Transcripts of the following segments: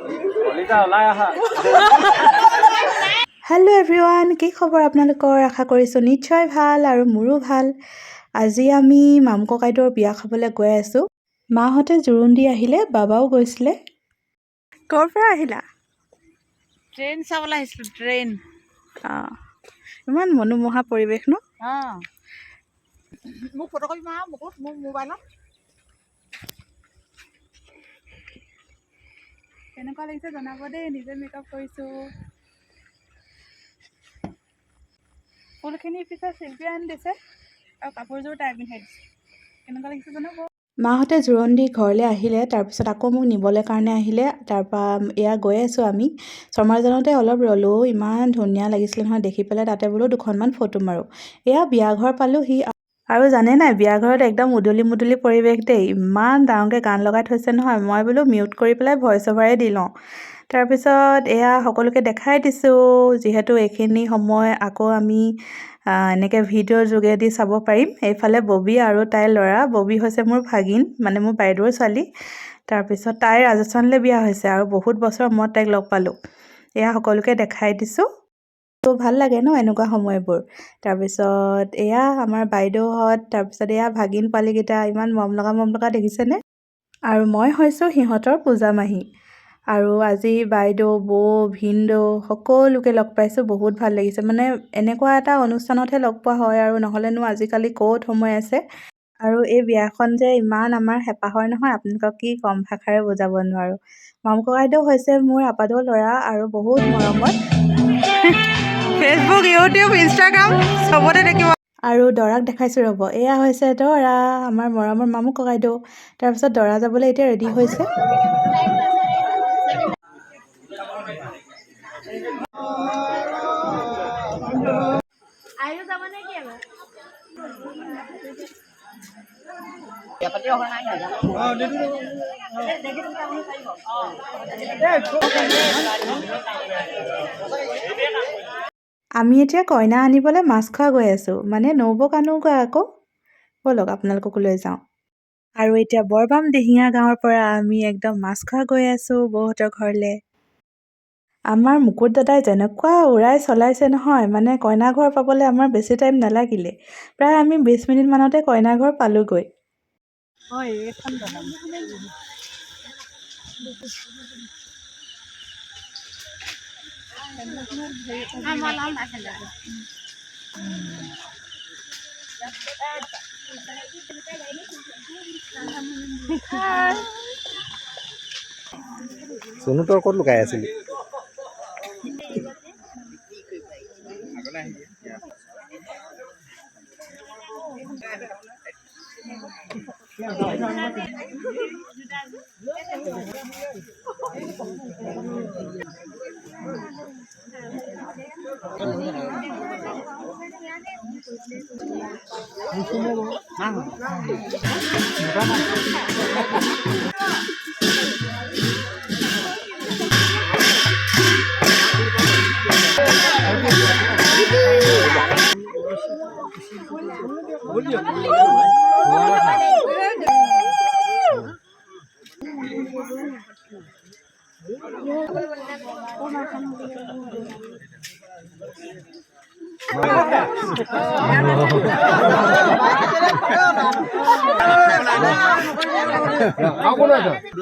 কলিজা ওলাই আহা। হেল্ল' এভৰিৱান, কি খবৰ আপোনালোকৰ? আশা কৰিছোঁ নিশ্চয় ভাল আৰু মোৰো ভাল। আজি আমি মামু ককাইদেউৰ বিয়া খাবলৈ গৈ আছোঁ। মাহঁতে জোৰোণ দি আহিলে, বাবাও গৈছিলে। ক'ৰ পৰা আহিলা? ট্ৰেইন চাবলৈ আহিছিলোঁ, ট্ৰেইন। অঁ, ইমান মনোমোহা পৰিৱেশ ন? অঁ, মোক ফটো কপি মাৰা মুকুট, মোৰ মোবাইলত। কেনেকুৱা লাগিছে জনাব দেই। নিজে মেকআপ কৰিছোঁ। ফুলখিনি পিছে শিল্পী আনি দিছে আৰু কাপোৰযোৰ তাই পিন্ধাই দিছে। কেনেকুৱা লাগিছে জনাব। মাহঁতে জোৰোণ দি ঘৰলৈ আহিলে। তাৰপিছত আকৌ মোক নিবলৈ কাৰণে আহিলে। তাৰপৰা এয়া গৈ আছোঁ আমি। শৰ্মাজানতে অলপ ৰ'লোঁ। ইমান ধুনীয়া লাগিছিলে নহয় দেখি পেলাই, তাতে বোলো দুখনমান ফটো মাৰোঁ। এয়া বিয়া ঘৰ পালোহি। আৰু জানে নাই, বিয়া ঘৰত একদম উদুলি মুদুলি পৰিৱেশ দেই। ইমান ডাঙৰকৈ গান লগাই থৈছে নহয়, মই বোলো মিউট কৰি পেলাই ভইচ অভাৰে দি লওঁ। তাৰপিছত এয়া সকলোকে দেখাই দিছোঁ, যিহেতু এইখিনি সময় আকৌ আমি এনেকৈ ভিডিঅ'ৰ যোগেদি চাব পাৰিম। এইফালে ববী আৰু তাইৰ ল'ৰা। ববী হৈছে মোৰ ভাগিন, মানে মোৰ বাইদেউৰ ছোৱালী। তাৰপিছত তাই ৰাজস্থানলৈ বিয়া হৈছে আৰু বহুত বছৰ মূৰত তাইক লগ পালোঁ। এয়া সকলোকে দেখাই দিছোঁ। ভাল লাগে ন এনেকুৱা সময়বোৰ? তাৰপিছত এয়া আমাৰ বাইদেউহঁত। তাৰপিছত এয়া ভাগিন পোৱালীকেইটা, ইমান মৰম লগা মৰম লগা দেখিছেনে? আৰু মই হৈছোঁ সিহঁতৰ পূজা মাহী। আৰু আজি বাইদেউ, বৌ, ভিনদেউ সকলোকে লগ পাইছোঁ, বহুত ভাল লাগিছে। মানে এনেকুৱা এটা অনুষ্ঠানতহে লগ পোৱা হয় আৰু নহ'লেনো আজিকালি ক'ত সময় আছে? আৰু এই বিয়াখন যে ইমান আমাৰ হেঁপাহৰ নহয়, আপোনালোকক কি ক'ম, ভাষাৰে বুজাব নোৱাৰোঁ। মামু ককাইদেউ হৈছে মোৰ আপাদৌ ল'ৰা আৰু বহুত মৰমৰ। ফেচবুক, ইউটিউব, ইনষ্টাগ্ৰাম চবতে দেখিব। আৰু দৰাক দেখাইছোঁ ৰ'ব। এয়া হৈছে দৰা, আমাৰ মৰমৰ মামু ককাইদেউ। তাৰপিছত দৰা যাবলৈ এতিয়া ৰেডি হৈছে। আয়ু যাব নে কি এবাৰ? আমি এতিয়া কইনা আনিবলৈ মাছ খোৱা গৈ আছোঁ, মানে নবৌক আনোগৈ আকৌ। ব'লক, আপোনালোককো লৈ যাওঁ। আৰু এতিয়া বৰবাম দিহিঙা গাঁৱৰ পৰা আমি একদম মাছ খোৱা গৈ আছোঁ বৌহঁতৰ ঘৰলৈ। আমাৰ মুকুট দাদাই যেনেকুৱা উৰাই চলাইছে নহয়, মানে কইনা ঘৰ পাবলৈ আমাৰ বেছি টাইম নালাগিলে। প্ৰায় আমি 20 মিনিটমানতে কইনা ঘৰ পালোগৈ। অঁ, এইখন দলং। চনু, তই ক'ত লুকাই আছিলি?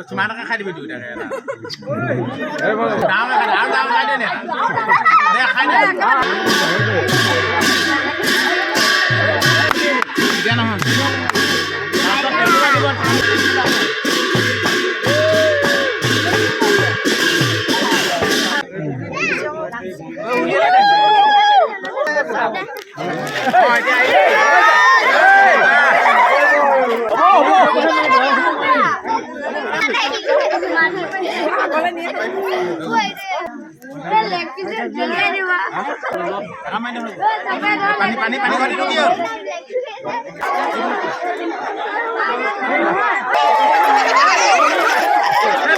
চুমা এটাকে খাই দিবি দুইটাকে। ডাঙৰকে খাই দে, আৰু ডাঙৰ খাই দে নে দে, খাই দে। এতিয়া নহয়, লাষ্টত টেবুল লাগিব। অ, এতিয়া আহিলে। লেগ পিচ জ্বলিয়াই দিবা। এটা মাৰি দে। পানী পানী পানী ঘটিটো কি হ'ল?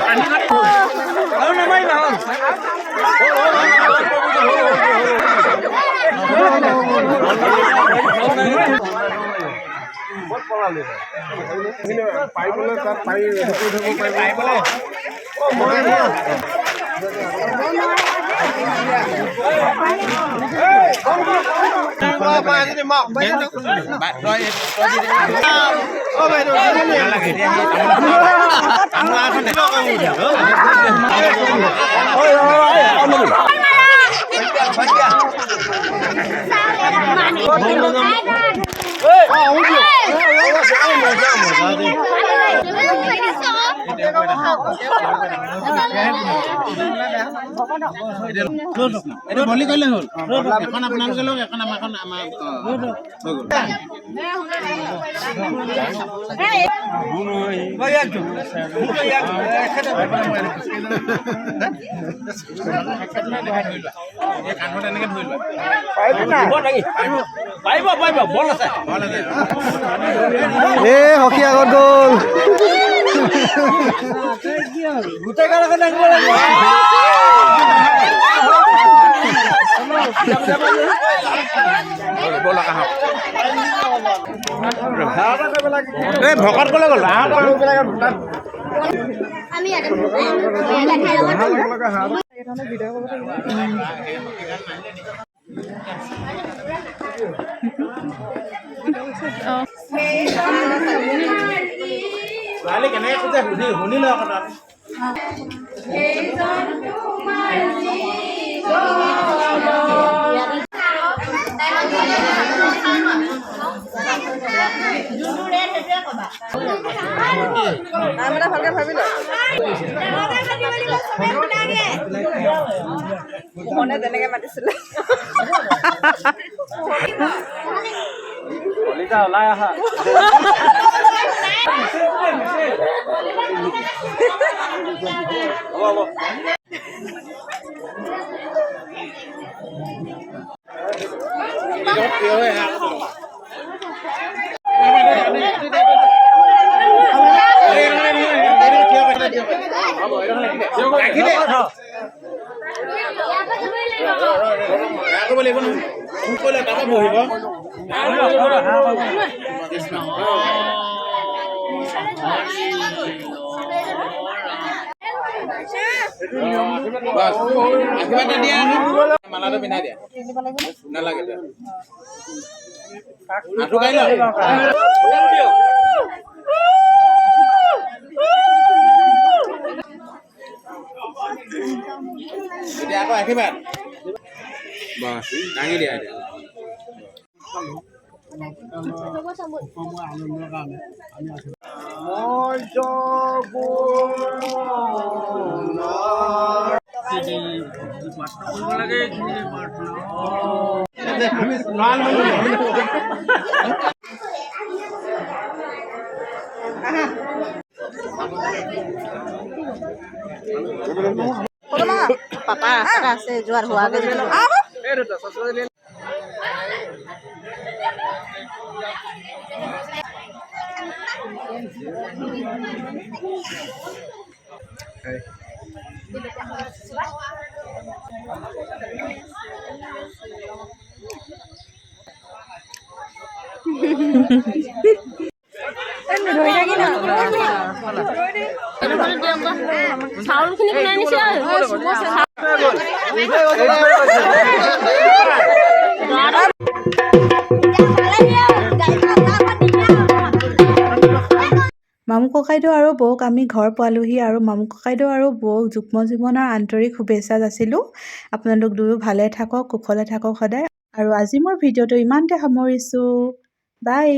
পানী ঘটি আৰু নামাৰিবা হ'ল। পাৰিবলৈ তাত পাৰি কৰি থ'ব পাৰিব। বলি কৰিলে হ'ল। এখন আপোনালোকে লওক, এখন আমাৰখন, আমাৰ হৈ গ'ল। এই কান্ধত এনেকে ধৰি লোৱা। পাৰিব পাৰিব, বল আছে। বল আছে। এ সখী আগত গ'ল। গোটেই গাঁওখন দাঙিব লাগিব। ব'লক, আহক। এই ভকত ক'লৈ গ'ল? আহক। আমি ইয়াতে। ছোৱালী কেনেকে খোজে সুধি শুনি লওক আকৌ তাত। মোহনে তেনেকে মাতিছিলে। কলিতা ওলাই আহা। হ'ব হ'ব। ৰাখি দে। কৰিব লাগিব নহয়, ফোন কৰিলে তাৰপৰা বহিব। কৃষ্ণ। বাছ, আশীৰ্বাদ এটা দিয়া আকৌ। মালাটো পিন্ধাই দিয়া। নালাগে দিয়া। আঁঠু কাঢ়ি লওক। এতিয়া আকৌ আশীৰ্বাদ। বাছ, দাঙি দিয়া এতিয়া। পাপা ৰাস্তাতে আছে, যোৱাৰ হোৱাগে। চাউলখিনি কোনে আনিছে? মামু ককাইদেউ আৰু বৌক আমি ঘৰ পালোহি আৰু মামু ককাইদেউ আৰু বৌক যুগ্ম জীৱনৰ আন্তৰিক শুভেচ্ছা যাচিলোঁ। আপোনালোক দুয়ো ভালে থাকক, কুশলে থাকক সদায়। আৰু আজি মোৰ ভিডিঅ'টো ইমানতে সামৰিছোঁ। বাই।